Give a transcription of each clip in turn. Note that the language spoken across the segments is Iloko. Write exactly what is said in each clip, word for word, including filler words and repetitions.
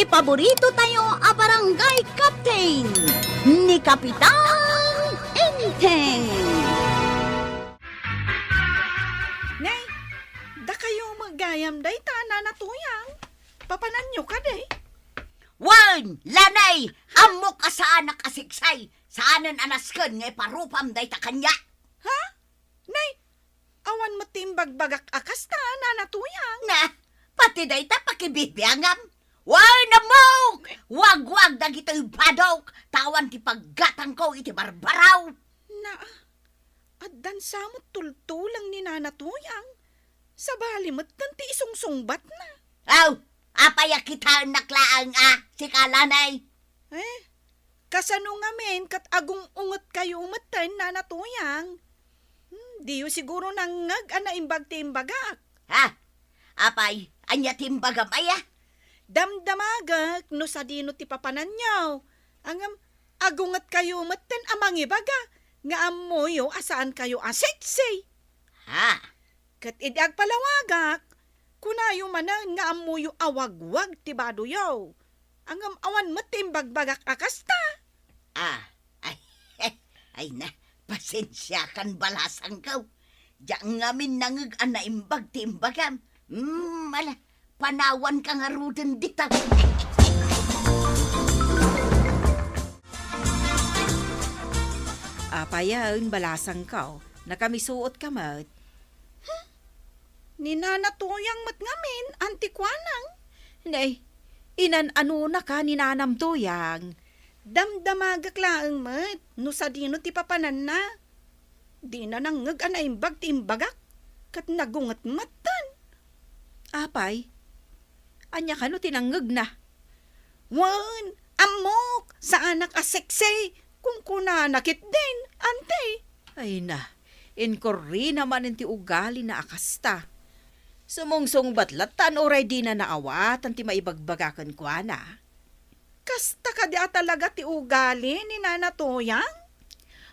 Paborito tayo a barangay captain, ni Kapitan Enteng. Nay, dakayo met gayam dayta, Nana Tuyang. Papananyo kadi? Wen, Lanay, ammok a saanak a siksay. Saanen a nasken nga iparupam dayta kaniak. Ha? Nay, awan met ti imbagbagak a kasta, Nana Tuyang. Na, pati dayta pakibibiangam. Wen, ammok! Wagwag dagitoy badok, ta awan ti paggatangko iti barbaraw. Na, addan sa met tultulang ni Nana Tuyang. Sabali met ti isungsungbatna. Aw, apay a kitaennak laeng a, sika, Lanay? Eh, kasano ngamin ket agung-ungetkayo metten, Nana Tuyang? Hmm, diyo siguro nangngeg a naimbag ti imbagak. Ha? Apay, ania ti imbagam aya? Damdamagek no sadino ti papananyo. Ngem, agungetkayo metten a mangibaga nga ammoyo a saankayo a sexy. Ha? Ket idi agpalawagak, kunayo manen nga ammoyo a wagwag ti badoyo. Ngem awan met ti imbagbagak a kasta. Ah, ay, ay na, pasensiakan balasangko. Diak ngamin nangngeg a naimbag ti imbagam. Hmm, ala, panawanka ngaruden dita. Apayen, balasangko, nakamisuotka met. Ni Nana Tuyang met ngamin, Auntie Kuanang. Nay, inan-anonaka ni Nanam Tuyang? Damdamagek laeng met no sadino ti papananna. Dina nangngeg a naimbag ti imbagak, ket nagunget metten. Apay, ania kano ti nangngegna? Wen, ammok, saanak a sexy, kunkunana ketdin, Auntie. Ay na, inkurrina manen ti ugalina a kasta. Sumungsungbat latta no uray dina naawatan ti maibagbaga kenkuana. Kasta kadi a talaga ti ugali ni Nana Tuyang?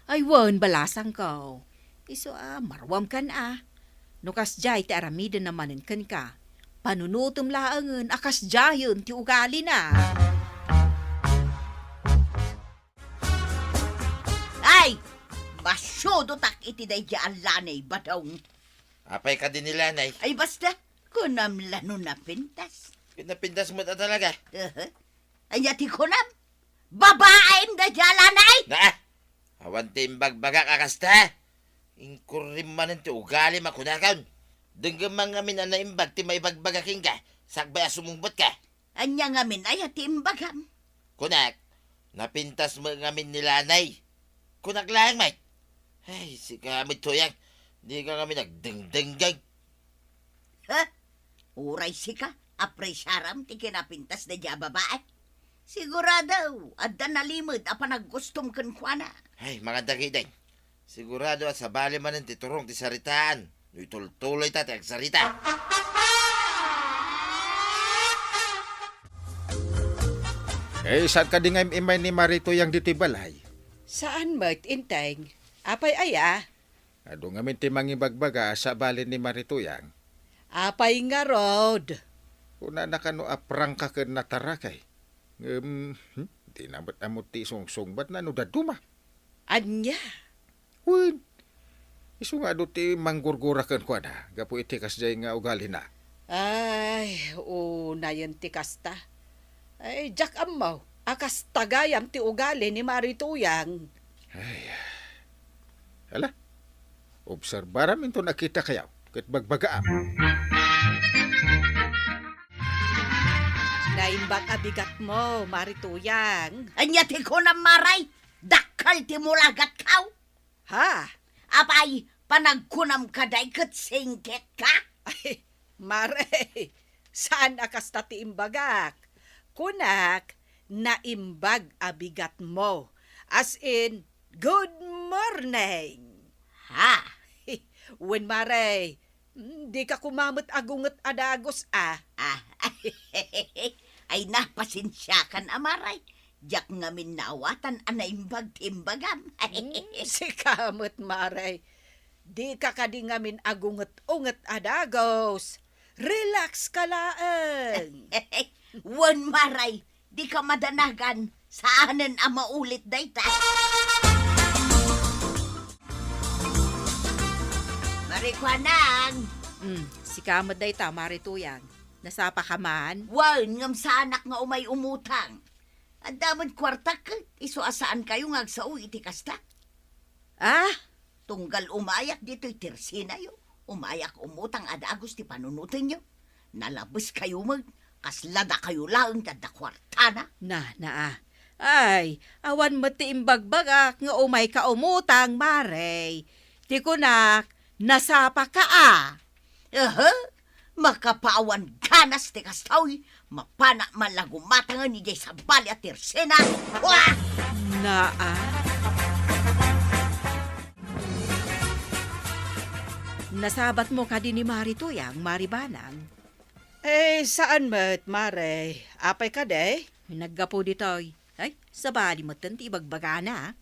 Ay wen, balasangko. Isu a, maruamkan a. No kasdiay ti aramidenna manen kenka, panunotem laengen a kasdiayen ti ugalina. Ay! Masiudotak iti daydi a Lanay, Badong. Apay kadi ni Lanay? Ay, basta, kunam la no napintas. Napintas met a talaga? Aha. Ania ti kunam? Babaem daydi a Lanay? Na, awan ti imbagbagak a kasta. Inkurrim manen ti ugalim a kunakon. Denggem man ngamin a naimbag ti maibagbaga kenka, sakbay a sumungbatka. Ania ngamin aya ti imbagam? Kunak, napintas met ngamin ni Lanay. Kunak laeng met. Ay, sika met, Tuyang, dika ngamin agdengdenggeg. Ha? Uray sika, apresiaram ti kinapintas daydi a babae? Sigurado, adda nalimed a panagkustom kenkuana. Ay, mangadagidan. Sigurado a sabali manen ti turong ti saritaan no itultuloyta ti agsarita. Eh, saan kadi nga im-immay ni Mari Tuyang ditoy balay? Saan met, Enteng? Apay aya? Adu ngamin ti mangibagbaga a sabali ni Mari Tuyang. Apay ngarud? Kunana kano a prangka ken natarakay. Ngem, hmm, dina met ammo ti sungsungbatna no dadduma. Ania? Wen, isu nga adu ti manggurgura kenkuana gapu iti kasdiay nga ugalina. Ay, unayen ti kasta. Ay, diak ammo a kasta gayam ti ugali ni Mari Tuyang. Ay, ala, obserbaram inton akitakayo ket bagbagaam. Naimbag a bigatmo, Mari Tuyang. Ania ti kunam, Maray? Dakkel ti mulagatkaw? Ha? Apay, panagkunam kadi ket singketka? Ay, Mare, saan a kasta ti imbagak. Kunak, naimbag a bigatmo. As in, good morning. Ha? Wen, Mare, mm, dika koma met agunget a dagus, a. Ah, ay na, pasensiakan, Maray. Diak ngamin naawatan a naimbag ti imbagam. Mm, sika met, Mare. Dika kadi ngamin agunget-unget a dagus. Relax ka laeng. Wen, Mare, dika madanagan, saanen a maulit dayta. Mare Kuanang! Hmm, sika met dayta, Mare Tuyang. Nasapaka man? Wen, ngem saanak nga umay umutang. Adda met kuartak, isu a saankayo nga agsao iti kasta. Ah? Tunggal umayak ditoy tersinayo, umayak umutang a dagus ti panunotenyo. Nalabeskayo met, kasla dakayo laeng ti adda kuartana. Na, na, ah. Ay, awan met ti imbagbagak nga umayka umutang, Mare. Ti kunak, nasapaka, ah. Aha, makapaawan ganas ti kasta, uy. Mapanak man la gumatangen idiay sabali a tersina. Wa! Naa. Nasabatmo kadi ni Mare Tuyang, Mare Banang? Eh, saan met, Mare. Apay kadi? Naggapu ditoy. Ay, sabali metten ti ibagbagana, ah.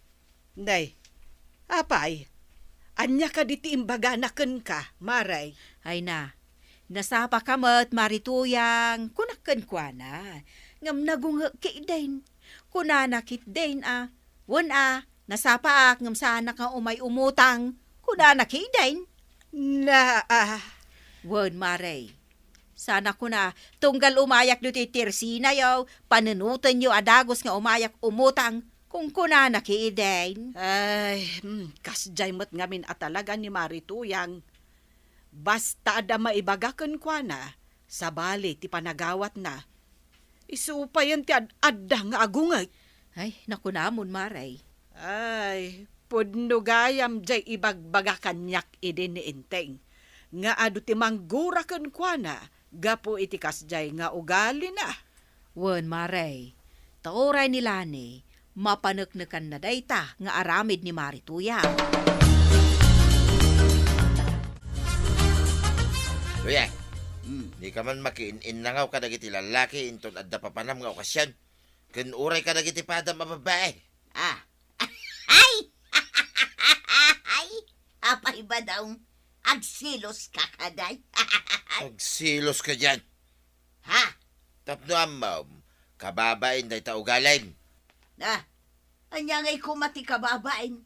Nay, apay, ania kadi ti imbagana kenka, Mare? Ay na, nasapaka met, Mare Tuyang, kunak kenkuana. Ngem nagungek ketdin. Kunana ketdin a, wen a, nasapaak ngem saanak nga umay umutang. Kunana ketdin. Na, ah. Wen, Mare. Saan a kuna, tunggal umayak ditoy tersinayo, panunotenyo a dagus nga umayak umutang, kunkunana ketdin. Ay, hmm, kasdiay met ngamin a talaga ni Mare Tuyang. Basta adda maibaga kenkuana, sabali ti panagawatna. Isu payen ti ad-adda nga agungek. Ay, nakunamon, Mare. Ay, pudno gayam jay ibagbaga kaniak idi ni Enteng, nga adu ti manggura kenkuana gapu iti kasjay nga ugalina. Wen, Mare, ta uray ni Lani, mapaneknekanna dayta nga aramid ni Mare Tuyang. Kuya, hmm, dika man makiin-innangaw kadagiti lallaki inton adda papanam nga okasion, ken uray kadagiti padam a babbai. Ah. Ay! Ay! Apay, Badong? Agselos ka kadi? Agselos ka diay? Ha? Tapno ammom, kababain dayta ugalim. Ah, ania ngay koma ti kababain?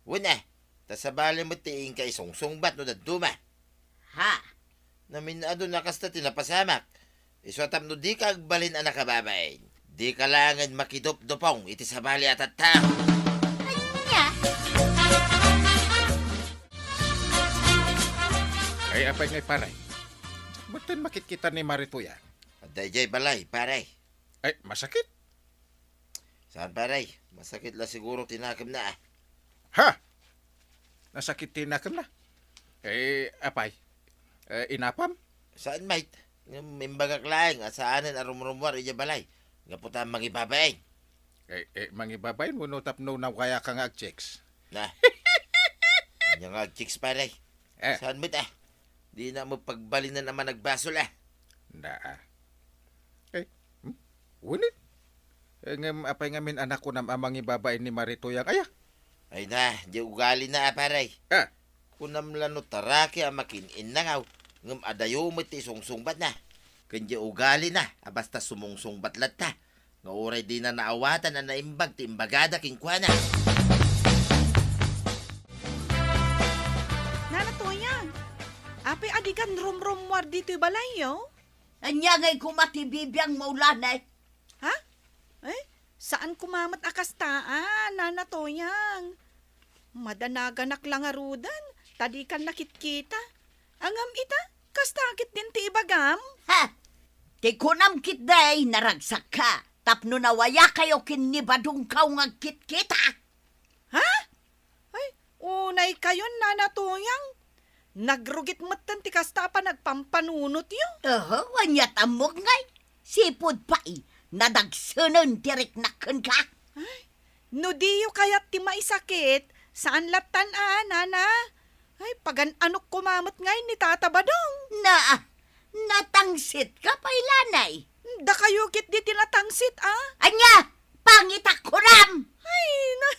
Wen a, ta sabali met ti inka isungsungbat no dadduma. Ha? Namin-adun a kasta ti napasamak. Isu a tapno dika agbalin a nakababain, dika laengen makidupdupong iti sabali a tattao. Ania? Ay, apay ngay, pare? Batten makitkita ni Mare Tuyang? Adda idiay balay, pare. Ay, masakit? Saan, pare? Masakit la siguro ti nakemna, ah. Ha? Nasakit ti nakemna? Eh, apay? Eh, inapam? Saan, mate? Ngem imbagak laeng a saanen a rumrumuar idiay balay. Gapu ta mangibabain. Eh, eh, mangibabain wenno tapno nawayaka nga agchicks? Na. Ania nga agchicks, pare? Eh. Saan met, ah? Dina met pagbalinen a managbasol, ah. Na, ah. Eh, hmm? Wenno? Eh, ngem apay ngamin a nakunam a mangibabain ni Mare Tuyang aya? Ay na, diay ugalina, a, pare. Ah. Kunam la no taraki a makiin-innangaw, ngem adayo met ti isungsungbatna. Ken diay ugalina a basta sumungsungbat latta, nga uray dina naawatan a naimbag ti imbagada kenkuana. Nana Tuyang, apay a dikan rumrumuar ditoy balayyo? Ania ngay koma ti bibiangmo, Lani? Ha? Eh, saan koma met a kasta, a, Nana Tuyang. Madanaganak la ngaruden, ta dikan nakitkita. Ngem ita, kasta ketdin ti ibagam? Ha? Ti kunam ketdi, naragsakka, tapno nawayakayo ken ni Badongko nga agkitkita. Ha? Ay, unaykayon, Nana Tuyang. Nagrugit metten ti kasta a panagpampanunotyo. Oho, aniat ammok ngay. Sipud pay, nadagsenen ti riknak kenka. Ay, no diyo kayat ti maisakit, saan lattan a, Nana. Ay, pagan-anok koma met ngay ni Tata Badong. Na, natangsit ka pay, Lani. Dakayo ketdi ti natangsit, a. Ania? Pangitak kunam! Ay, na,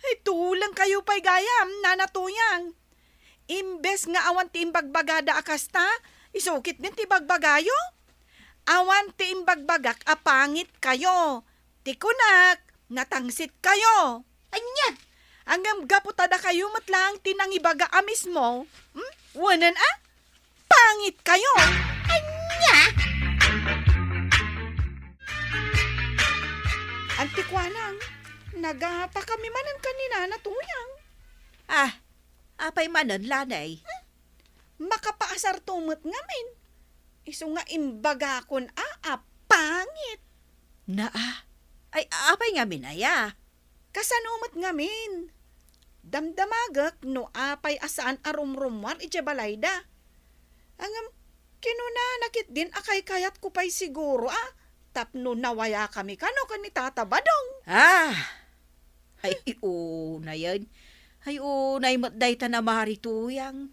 ay, tulengkayo pay gayam, Nana Tuyang. Imbes nga awan ti imbagbagada a kasta, isu ketdin ti ibagbagayo. Awan ti imbagbagak a pangitkayo. Ti kunak, natangsitkayo. Ania? Ngem gapu ta dakayo met laeng ti nangibaga a mismo, hmm? Wenen a? Pangitkayo. Ania? Anti kuanang, nagapakami manen ken ni Nana Tuyang. Ah, apay manen, Lanay? Makapaasarto met ngamin. Isu nga imbagakon a, a pangit. Naa. Ay, apay ngamin aya? Kasano met ngamin? Damdamagek no apay a saan a rumrumuar idiay balayda. Ngem, kinunana ketdin a kaykayatko pay siguro a tapno nawayakami kano ken ni Tata Badong. Ah! Ay, unayen. Ay, unay met dayta na Mari Tuyang.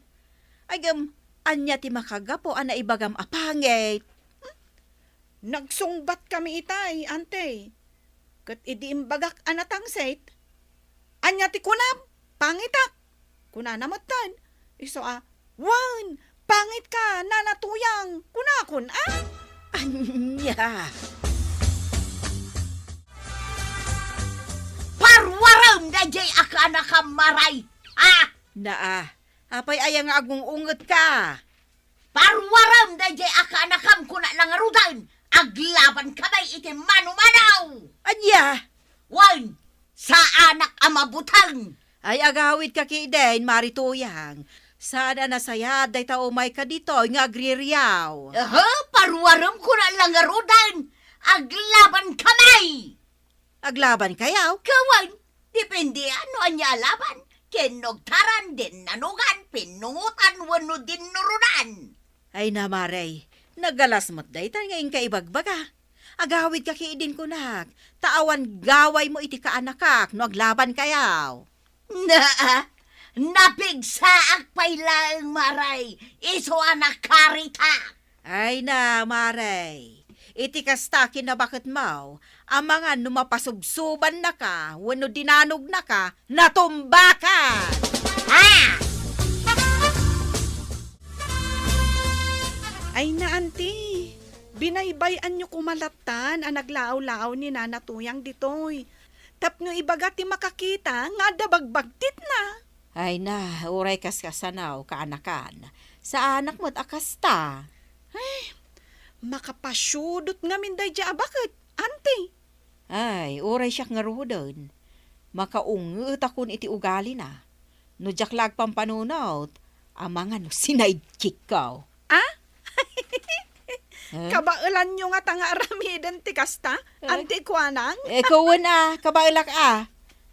Ay, ngem, ania ti makagapu a naibagam a pangit? Hmm? Nagsungbatkami itay, ante. Ket idi imbagak a natangsit, "Ania ti kunam? Pangitak!" kunana metten. Isu a, "Wen, pangitka, Nana Tuyang," kunakon a. Ania? Parwarem daydiay a kaanakam, Maray! Ah! Naa, apay aya nga agung-ungetka? Parwarem daydiay a kaanakam, kuna la ngaruden, aglabankamay iti manumanaw! Ania? Wen, saanak a mabuteng! Ay, agawidka ketdin, Mari Tuyang. Saan a nasayaat dayta umayka ditoy nga agririaw. Aha, parwarem, kuna la ngaruden, aglabankamay! Aglabankayo? Wen, depende a no ania a laban, kinnugtaran, dinnanugan, pinnungotan, wenno dinnuronan. Ay na, Mari, nagalas met dayta nga inka ibagbaga. Agawidka ketdin kunak, ta awan gawaymo iti kaanakak no aglabankayo. Naa, napigsaak pay laeng, Maray, isu a nakaritak. Ay na, Mari, iti kasta kinabaketmo, amangan no mapasubsubannaka wenno dinanugnaka, natumbaka! Ah! Ay na, anti, binaybay-anyo koma lattan a naglaaw-laaw ni Nana Tuyang ditoy. Tapno ibaga ti makakita nga adda bagbagtitna. Ay na, uray kaskasano, kaanakan. Saanak met a kasta. Ay, makapasiudot ngamin daydiay a baket, anti. Ay, uray siak ngaruden, makaungetakon iti ugalina. No diak la agpampanunot, amangan no sinaidkikko. Ah? Eh? Kabaelanyo ngata nga aramiden ti kasta? Eh? Anti kuanang? Eh, kawen a, kabaelak a.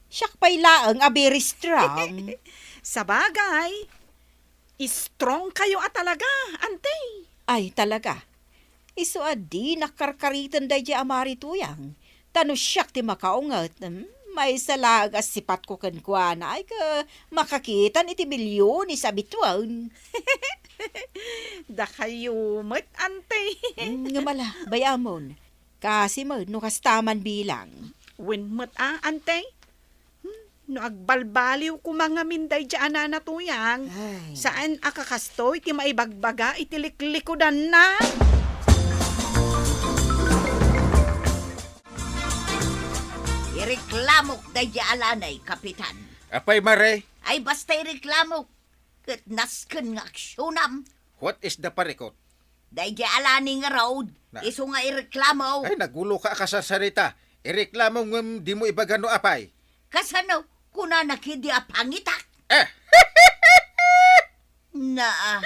Siak pay laeng a very strong. Sabagay, strong kayo a talaga, anti. Ay, talaga. Isu a dinak karkariten daydiay a Mari Tuyang. Ta no siak ti makaunget, hmm, maysa laeng a sipatko kenkuana, ay, ka makakitan iti milyones a bituen. Dakayo met, ante. Hmm, ngem ala, bay-amon. Kasi met, no kasta man bilang. Wen met a, ante. Hmm, no agbalbaliw koma ngamin daydiay a Nana Tuyang, ay, saan a kakastoy ti maibagbaga iti liklikudanna? Ireklamok daydiay a Lanay, Kapitan. Apay, Mare? Ay, basta ireklamok. Ket nasken nga aksionam. What is the parikot? Daydiay a Lani ngarud, na, isu nga ireklamo. Ay, naguloka a kasarsarita. Ireklamo ngem dimo ibaga no apay. Kasano? Kunana ketdi a pangitak. Eh! Naa,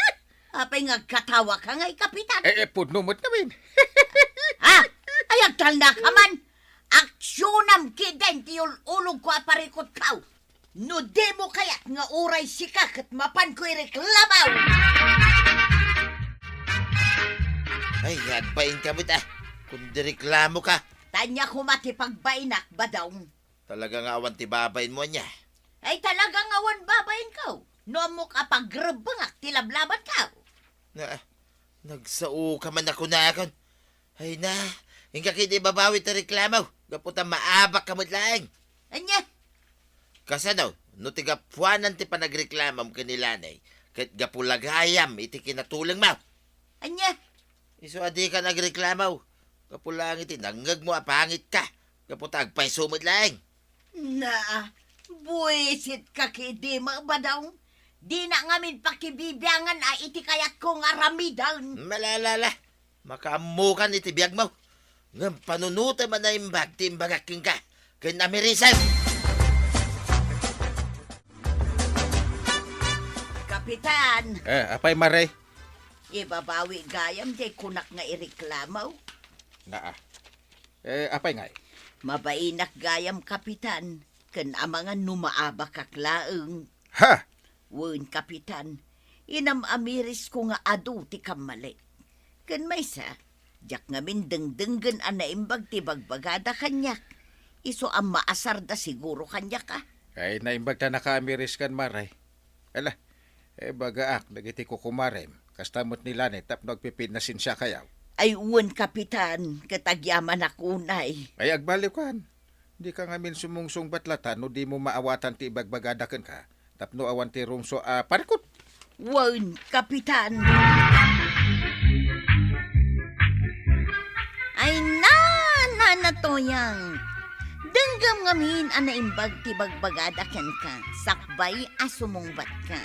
apay nga agkatawaka ngay, Kapitan? Eh, eh, pudno met ngamin. Ha? Ay, agtalnaka man. Aksionam ketdin ti ul-ulogko a parikotko. No dimo kayat nga uray sika ket mapanko ireklamo. Ay, agbainka met a. Kun di reklamoka. Ania koma ti pagbainak, Badong? Talaga nga awan ti babainmo, ania? Ay, talaga nga awan babainko. No ammok a pagrebbengak ti lablabanko. Na, nagsaoka man a kunakon. Ay na, inka ketdi ibabawi ti reklamo, gapu ta maabakka met laeng. Ania? Kasano, no ti gapuanan ti panagreklamom ken ni Lanay, ket gapu la gayam iti kinatulengmo? Ania? Isu a dika nagreklamo. Gapu laeng iti nangngegmo a pangitka. Gapu ta agpayso met laeng. Na, buisit ka ket di mabadong. Dina ngamin pakibibiangan a iti kayatko nga aramiden. Malalala. Makaammokan iti biagmo. Ngem panunotem a naimbag ti imbagak kenka. Ken amirisem. Kapitan! Eh, apay, Mare? Ibabawi gayam jay kunak nga ireklamo. Naa. Eh, apay ngay? Mabainak gayam, Kapitan, ken amangan no maabakak laeng. Ha! Wen, Kapitan, inam-amirisko nga adu ti kammalik. Ken maysa, diak ngamin dengdenggen a naimbag ti bagbagada kaniak. Isu a maasarda siguro kaniak, a. Ay, naimbag ta nakaamiriskan, Mare. Ala, eh, bagaak dagiti kukumarem, kasta met ni Lani tapno agpipinnasensiakayo. Ay, wen, Kapitan, ket agyamanak unay. Ay, agbaliwkan. Dika ngamin sumungsungbat latta no dimo maawatan ti ibagbagada kenka, tapno awan ti rungso a parikut. Wen, Kapitan. Ay, na, na, na, Toyang. Denggem ngamin a naimbag ti bagbagada kenka, sakbay a sumungbatka.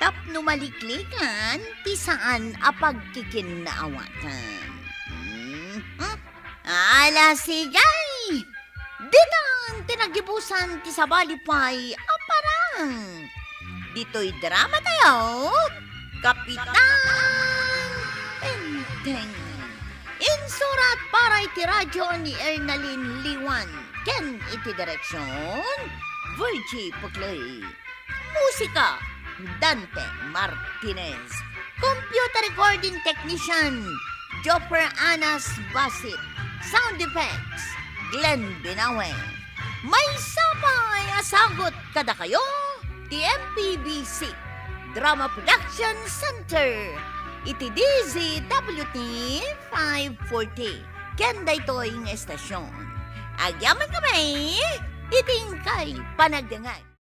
Tapno maliklikan ti saan a pagkikinnaawatan. Mhm. Ala, sige! Ditan ti nagibusan ti sabali pay a parang. Ditoy drama tayo, Kapitan Tengteng. Insurat para iti radyo ni Ernalyn Liwan ken iti direksyon, Virgie Puclay. Musika, Dante Martinez. Computer recording technician, Jopper Anas Basit. Sound effects, Glenn Binawe. Maysa pay a sagut kadakayo ti M P B C Drama Production Center iti D Z W T five forty. Ken daytoy nga estasyon. Agyaman kami iti inkay panagdengngeg.